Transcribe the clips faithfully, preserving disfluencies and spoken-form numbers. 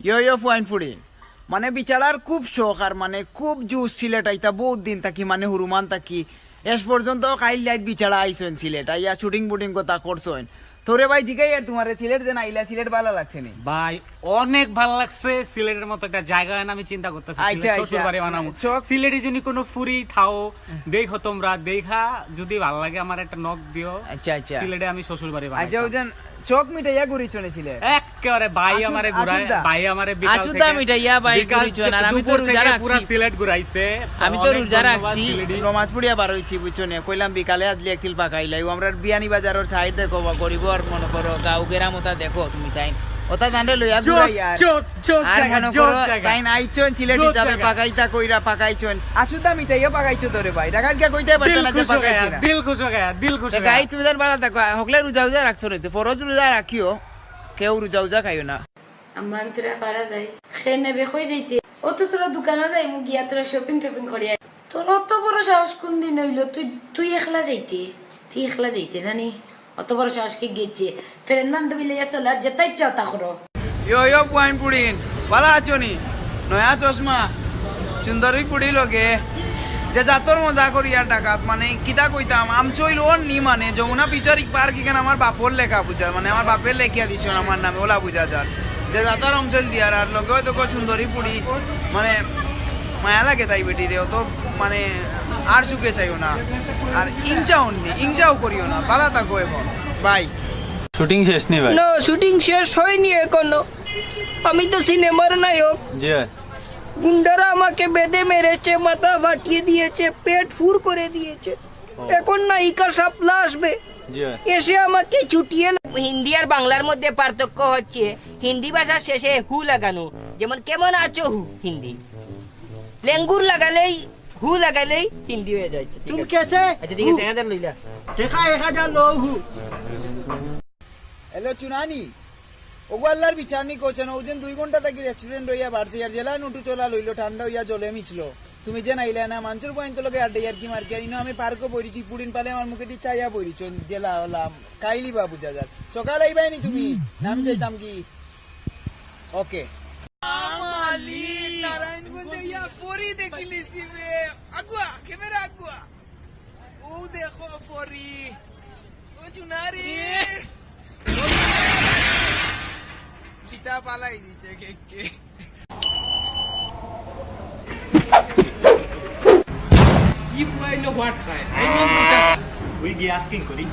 ইয়ো ইয়ো ফুয়াইন ফুড়িন, মানে বিচারার খুব শখ আর মানে খুব জোশ সিলেট আইতা বহুত দিন থাকি, মানে হুরুমান থাকি। শেষ পর্যন্ত কাইল রাইত বিচারা আইছইন সিলেট, আইয়া শুটিং বুটিং কথা করছইন। তোরে ভাই জিগাই আর তোমারে সিলেট যেন আইলা, সিলেট ভালা লাগছে নি? ভাই, অনেক ভালা লাগছে। সিলেটের মতো একটা জায়গা হয় না, আমি চিন্তা করতেছি আচ্ছা, সিলেট আচ্ছা। শ্বশুর বাড়ি বানাবো। চক- সিলেটি যদি কোনো ফুরি থাও, দেখো তোমরা, দেখা যদি ভালা লাগে আমার একটা নক দিও। আচ্ছা, আচ্ছা। সিলেটে আমি শ্বশুর বাড়ি আচ্ছা, বানাইতাম। ওই যে চোখ মিটাইয়া ঘুরিছ নি সিলেট? একেবারে ভাই আছু-, আমারে ঘুরায়, আছুদা। ভাই আমারে বিকাল আছুদা থেকে, মিটাইয়া ভাই বিকাল ঘুরিছ না, আর আমি তো দুপুর রোজা থেকে পুরা রাখছি। সিলেট ঘুরাইছে। আমি তো অনেক রোজা ধন্যবাদ রাখছি, সিলেটি। নমাজ পড়িয়া বার হইছি, বুঝছো নি? কইলাম বিকালে আজলি একদিন পাকাইলাই, ও আমরা বিয়ানি বাজারর সাইড দেখো বা গরিব আর মনে করো গাঁও গেরাম ওটা দেখো তুমি তাই। ওটা জানলে লইয়া জোস, ঘুরাই আর। জোস, জোস আর জায়গা, মনে জোস করো জায়গা। তাই না আইছইন সিলেট জোস হিসাবে জায়গা। পাকাইতা কইরা পাকাইছইন। আছুদা মিটাইয়া পাকাইছো তোরে ভাই। ঢাকাত গিয়া কইতে পারতে দিল না যে খুশ হো গয়া, পাকাইছি না। দিল খুশ হো গয়া, দিল খুশ এ হো গাই গয়া। তুমি জান বালা থাকো, হকলে রোজা উজা রাখছো নি, ফরজ রোজা রাখিও, কেউ রোজা উজা খাইও না। আম্মা, আমি তোরা পারা যাই। খে নেবে কই যাইতে? ও তো তোরা দোকানো যাই, মু গিয়া তোরা শপিং টপিং করিয়া। তোর অত বড় সাহস কোন দিন হইলো? তুই, তুই একলা যাইতে? তুই একলা যাইতে নানি? অত বড় সাহস কি গেছে? ফ্রেন্ড বান্ধবী লইয়া চল, আর যেটা ইচ্ছা ওটা করো। ইয়ো, ইয়ো, পুয়াইন পুড়িন, বালা আছো নি? নয়া চশমা, সুন্দরী পুড়ি লগে। যে জাতর মজা করি আর ডাকাত, মানে, কিতা কইতাম, আমচইল ওর নি, মানে, যমুনা ফিচারিং পার্ক ইখান আমার বাপর লেখা বুঝা, মানে, আমার বাপে লেখিয়া দিছইন আমার নামে, ওলা বুঝা যার। যে জাতর আমচইল দিয়ার, আর লগে হয়তো কয় সুন্দরী পুড়ি, মানে, মায়া লাগে তাই বেটিরে, অত, মানে, আর চুকে চাইও না। আর ইংজাও নি, ইংজাও করিও না, বালা থাকো এখন। বাই। শুটিং শেষ নি ভাই? না, শুটিং শেষ হয়নি এখনো। আমি তো সিনেমার নায়ক। জি ভাই। গুন্ডারা আমাকে বেঁধে মেরেছে, মাথা ফাটিয়ে দিয়েছে, পেট ফুর করে দিয়েছে। ও। এখন নায়িকা শাপলা আসবে, জি ভাই। এসে আমাকে ছুটিয়ে লা-, হিন্দি আর বাংলার মধ্যে পার্থক্য হচ্ছে হিন্দি ভাষার শেষে হু লাগানো, যেমন কেমন আছো হু হিন্দি, লেঙ্গুর লাগালেই, হু লাগালেই হিন্দি হয়ে যায়। ঠিক তুম আছে। কেসে? আচ্ছা, ঠিক আছে, হু। এক হাজার লইলা। দেখা এক হাজার লও হু। হ্যালো, চুনানি। ওগো আল্লাহর বিচার নি করছেন, ও যেন দুই ঘন্টা থাকি রেস্টুরেন্ট হইয়া বাড়ছে, আর জেলা নুটু চোলা লইলো, ঠান্ডা হইয়া জলে মিছলো। তুমি যেন আইলা না, মানসুর পয়েন্ট লগে আড্ডা ইয়ার কি মারকি, আর ইনো আমি পার্কও বইরিছি, পুড়িন পালে আমার মুখে দি চাইয়া বইরিছ, জেলা হলাম, কাইলি বাবু যা যার। সকাল আইবাই নি তুমি, না আমি যাইতাম কি? ওকে। আমালি, নারায়ণগঞ্জ ইয়া ফরি দেখিলিছি বে। Água, camera Água. ও দেখো ফরি। ও চুনারি। কিতা পালাই দিছে কে কে। If you know what kind, I mean, we can, we be asking করি।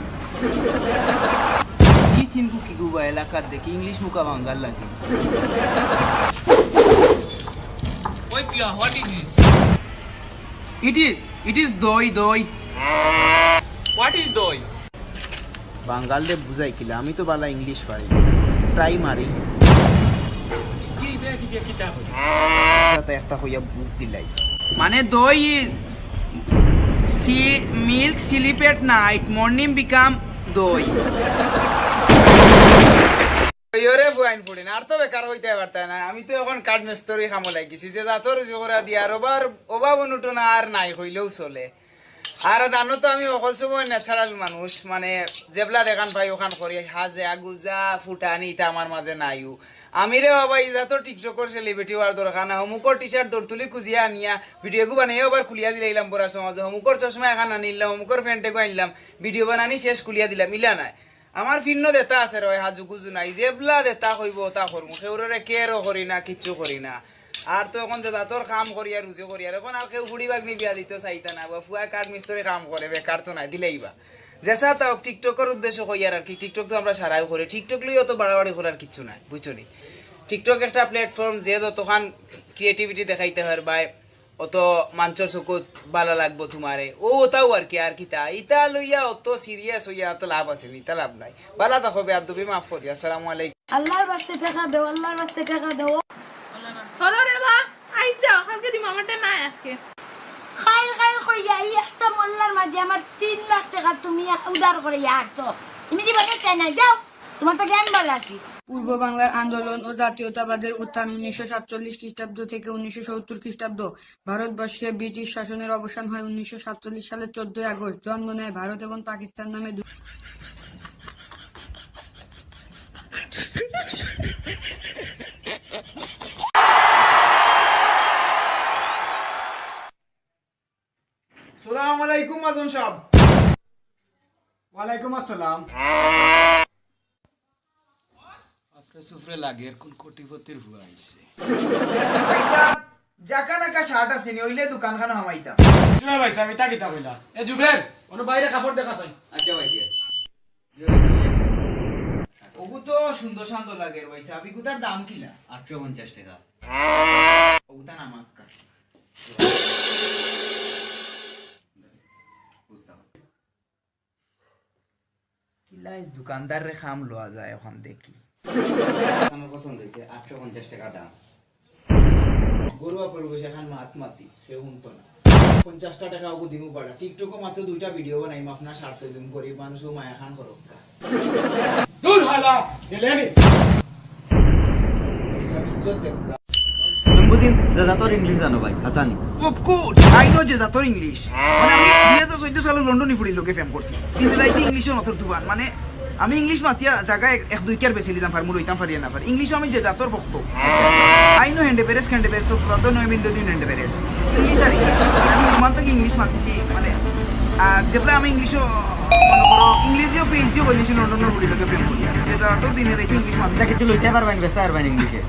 ই তিন গু কি গু বা এলাকাত দেখি ইংলিশ মুখা বাঙ্গাল লাগে। ওই পিয়া, what is this? It is, it is দই, দই। What is দই? বাঙ্গালরে বুঝাই কিলা, আমি তো বালা ইংলিশ পারি, ট্রাই মারি। কি বে, কি বে, কিতা কই? আচ্ছা, তা একটা কইয়া বুঝ দিলাই। মানে দই is sea milk, sleep at night, morning become দই। ইয়রে ফুয়াইন ফুড়িন, আর তো বেকার হইতে পারতা না। আমি তো এখন কাঠ মিস্ত্রি কামো লাগিছি, যে জাতর রুজি করা দিয়া আর ওবার অভাব অনটন আর নাই কইলেও চলে। আর জানো তো আমি অকল সময় ন্যাচারাল মানুষ, মানে যেবলা দেখান পাই ওখান করি, হাজা গুজা ফুটানি ইতা আমার মাঝে নাইও। আমি রে বাবা, ই জাতর টিকটকর সেলিব্রিটি হওয়ার দরকার না, অমুকর টি শার্ট দৌড় তুলি খুঁজিয়া আনিয়া ভিডিও গু বানাইয়া আবার খুলিয়া দিলাইলাম বড় সমাজে, অমুকর চশমা এখান আনিলাম, অমুকর প্যান্ট এগু আনলাম, ভিডিও বানানি শেষ খুলিয়া দিলাম, ইলা নাই। আমার ফিন্ন দেতা আছে রে, হাজু গুজু নাই, যেবলা দেতা কইবো তা করমু, কেউরে কেয়ারও করি না, কিচ্ছু করি না। আর তো এখন যে জাতর কাম করি আর রুজি করি আর এখন আর কেউ ফুড়ি বাগনি বিয়া দিতে চাইতা না, বা ফুয়া কাঠ মিস্ত্রি কাম করে, বেকার তো নাই, দিলাইবা। যেসা তা হোক, টিকটকর উদ্দেশ্য কই আর, আর কি, টিকটক তো আমরা সারাও করি, টিকটক লইও তো বাড়াবাড়ি করার কিচ্ছু নাই, বুঝছো নি? টিকটক একটা প্ল্যাটফর্ম, যে যতখান ক্রিয়েটিভিটি দেখাইতে পারবায়, অত মানষর চকুত বালা লাগবো তোমারে, ও ওটাও আর কি, আর কিতা, ইতা লইয়া অত সিরিয়াস হইয়া তো লাভ আছে নি, ইতা লাভ নাই। বালা থাকো, বেয়াদবি মাফ করি, আসসালামু আলাইকুম। আল্লাহর বাস্তে টাকা দেও, আল্লাহর বাস্তে টাকা দেও। ধরো রে বা, আইস যাও, কালকে দিমু, আমারটা নাই আজকে। খাইল খাইল কইয়া এই একটা মোল্লার মাঝে আমার তিন লাখ টাকা তুমি উধার করি আনছো। তুমি জীবনে চাই না, যাও, তোমার তো জ্ঞান ভালো আছি। পূর্ব বাংলার আন্দোলন ও জাতীয়তাবাদের উত্থান উনিশশো সাতচল্লিশ খ্রিস্টাব্দ থেকে উনিশশো সত্তর খ্রিস্টাব্দ, ভারতবর্ষে ব্রিটিশ শাসনের অবসান হয় উনিশশো সাতচল্লিশ সালের চোদ্দই আগস্ট, জন্ম নেয় ভারত এবং পাকিস্তান নামে দু- ওয়ালাইকুম মাজন সাব। ওয়ালাইকুম আসসালাম। আপনার সুফরে লাগে, এর কোন কোটিপতির ফুয়া আইছে? ভাইসাব, জাকা নাকা শার্ট আছে নি, অইলে দোকানখান হামাইতাম। না ভাইসাব, ইতা কিতা কইলা? এ জুবের, অনো বাইরে কাপড় দেখা চাই। আচ্ছা ভাই দিয়া। ওগু তো সুন্দর শান্ত লাগে ভাইসাব, ইগুতার দাম কিলা? আটশো পঞ্চাশ টাকা। ওগুতা নামাক্কা। বুঝতাম। কিলা ইস দোকানদাররে কাম লওয়া যায় অখান দেখি। আমার পছন্দ হয়েছে, আটশো পঞ্চাশ টাকা দাম। গরুয়া পরিবেশ এখান মাত মাতি, সে হুনতো না। পঞ্চাশটা টাকা ওগু দিমু বাড়া। TikTok-ও মাত্র দুইটা ভিডিও বানাইম, আপনার স্বার্থে দিমু, গরিব মানুষও মায়া খান করক্কা। দূর হালা, গেলে নি। হিসাব ইজ্জত দেখক্কা। তুমি বুঝিন যে জাতর ইংলিশ জানো ভাই, Hasani. Of course, I know যে জাতর ইংলিশ। মানে আমি দুই হাজার চৌদ্দ সালে লন্ডনি ফুড়ির লগে প্রেম করছি। দিন রাইতে ইংলিশর মাতর তুফান। মানে আমি ইংলিশ মাতিয়া জাগা এক, এক দুই কিয়ার বেশি লিতাম পারমু, লইতাম পারি না পারি। ইংলিশও আমি যে জাতর ভক্ত। I know hand beres, hand beres, তো জাতর নয় বিন্দু দিন hand beres। ইংলিশ আর ইংলিশ। মানে আমি রোমান থেকে ইংলিশ মাতিছি, মানে, আর যেগুলা আমি ইংলিশও, মনে করো, ইংলিশও PhD বলেছি লন্ডনের ফুড়ির লগে প্রেম করিয়া। যে জাতর দিন রাইতে ইংলিশ মাতিয়া। কিছু লইতে পারবেন, বেচতে পারবেন ইংলিশে?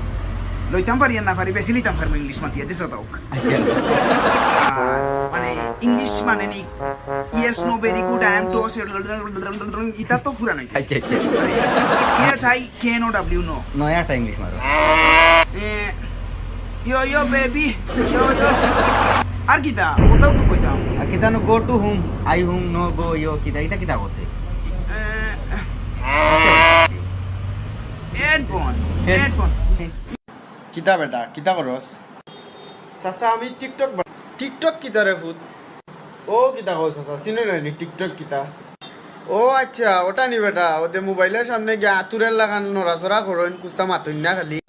লইতাম পারি আর না পারি, বেশি লিতাম পারমু ইংলিশ মাতিয়া, যে জাত হোক। আচ্ছা। আর মানে ইংলিশ মানে নি, yes, no, very good, I am to, ইতা তো পুরান হইছে। আচ্ছা, আচ্ছা। মানে, yes, I can, no, W, no। নয়া একটা ইংলিশ মারো। এ, yo, yo, baby, yo, yo। আর কিতা? ওটাও তো কইতাম। আর কিতা no go to whom, I whom, no go, yo, কিতা, ইতা কিতা করতে? এ, headphone, head- headphone। কিতা বেটা, কিতা করস? চাচা, আমি TikTok বা-, TikTok কিতা রে ফুত? ও কিতা কও চাচা, চিনো না নি TikTok কিতা? ও আচ্ছা, ওটা নি বেটা, ওতে মোবাইলের সামনে গিয়া আতুরের লাখান নড়াচড়া করইন, কুস্তা মাতইন না খালি।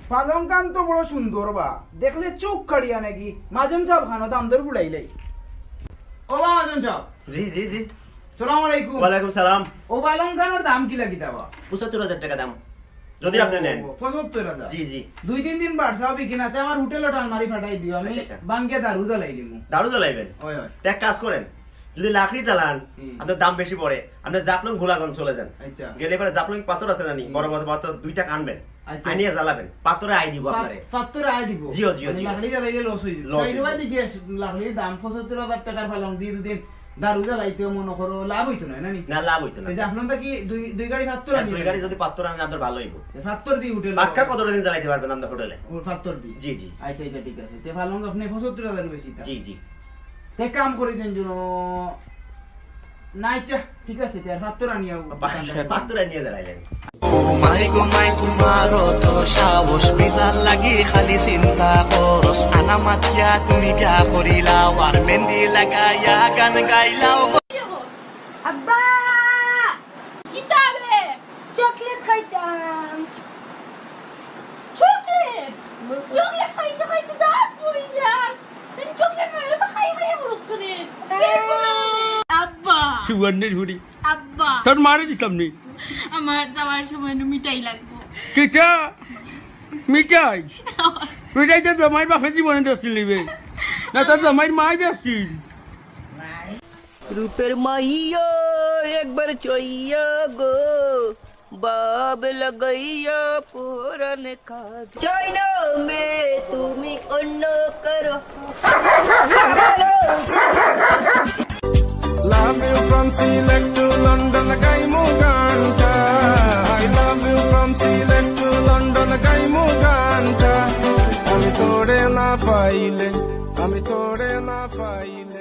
পালং কান তো বড় সুন্দর বা, দেখলে চোখ কাড়িয়া নাকি, মাজন সাব খানো দাম দর ফুলাইলাই। ও বা মাজন সাব। জি, জি, জি। সালাম আলাইকুম। ওয়ালাইকুম সালাম। ও পালং কানোর দাম কিলা কিতা বা? পঁচাত্তর হাজার টাকা দাম। যদি আপনি নেন। ও, পঁচাত্তর হাজার। জি, জি। দুই তিন দিন বাড়ছে হবে কিনা, তে আমার হোটেলো টান মারি ফাটাই দিও, আমি আচ্ছা, আচ্ছা। বাঙ্গে দারু জ্বালাই দিমু। দারু জ্বালাইবেন? হয়, হয়। তে এক কাজ করেন, যদি লাকড়ি জ্বালান, হুম। আপনার দাম বেশি পড়ে, আপনি জাফলং ভোলাগঞ্জ চলে যান। আচ্ছা। গেলে পরে জাফলং পাথর আছে না নি? হুম। বড় বড় পাথর দুইটা আনবেন। আচ্ছা। আনিয়া জ্বালাবেন, পাথরে আই দিব পা-, আপনারে। পাথরে আই দিব? জি, জি, মানে জি। লাকড়ি জ্বালাইলে loss হয়ে যাবে। Loss হয়ে যাবে। দেখি লাকড়ির দাম পঁচাত্তর হাজার টাকার পালং দিয়ে দুদিন দারু জ্বালাইতেও মনে করো লাভ হইতো না, না নি? না, লাভ হইতো না। এই যে আপনার কি দুই, দুই গাড়ি পাত্তর হ্যাঁ, আনি দুই গাড়ি যদি পাত্তর আনেন, আপনার ভালো হইব। এ, পাত্তর দিয়ে হোটেল পাক্কা কত দিন জ্বালাইতে পারবেন আপনার হোটেলে? ও, পাত্তর দিয়ে? জি, জি। আচ্ছা, আচ্ছা, ঠিক আছে। তে পালং আপনি পঁচাত্তর হাজার বেশি তা? জি, জি। তে কাম করে দেন যেন। না, আচ্ছা, ঠিক আছে, তে আর পাত্তর আনিয়া পা-, পাত্তর আনিয়া জ্বালাইলেন। ও মাই গো মাই, তোমার তো সাহস, ভিসার লাগি খালি চিন্তা করস। আনা মাতিয়া তুমি বিয়া করিলাও, আর মেহেন্দি লাগাইয়া গান গাইলাও। আব্বা! কিতা রে? চকলেট খাইতাম। চকলেট? চকলেট খাইতে খাইতে দাঁত পড়ি যার। তুই চকলেট মানে তো খাই খাই মরস করে। আব্বা! সুবর্ণের হুড়ি। আব্বা! তোর মারে দিতাম নি। আমার যাওয়ার সময় নু মিঠাই লাগবো। কিতা? মিঠাই? মিঠাই তো জামাইর বাপে জীবনে দেছিল নিবে। না, তোর জামাইর মাই দেছিল। রূপের মাইয়া একবার চইয়া গো, বাব লাগাইয়া পরান খাবে। চাই না মে তুমি অন্য কারো। Love you from Sylhet to London, গাইমু গানটা। I love you from Sylhet to London, গাইমু গানটা। আমি তোরে না পাইলে, আমি তোরে না পাইলে।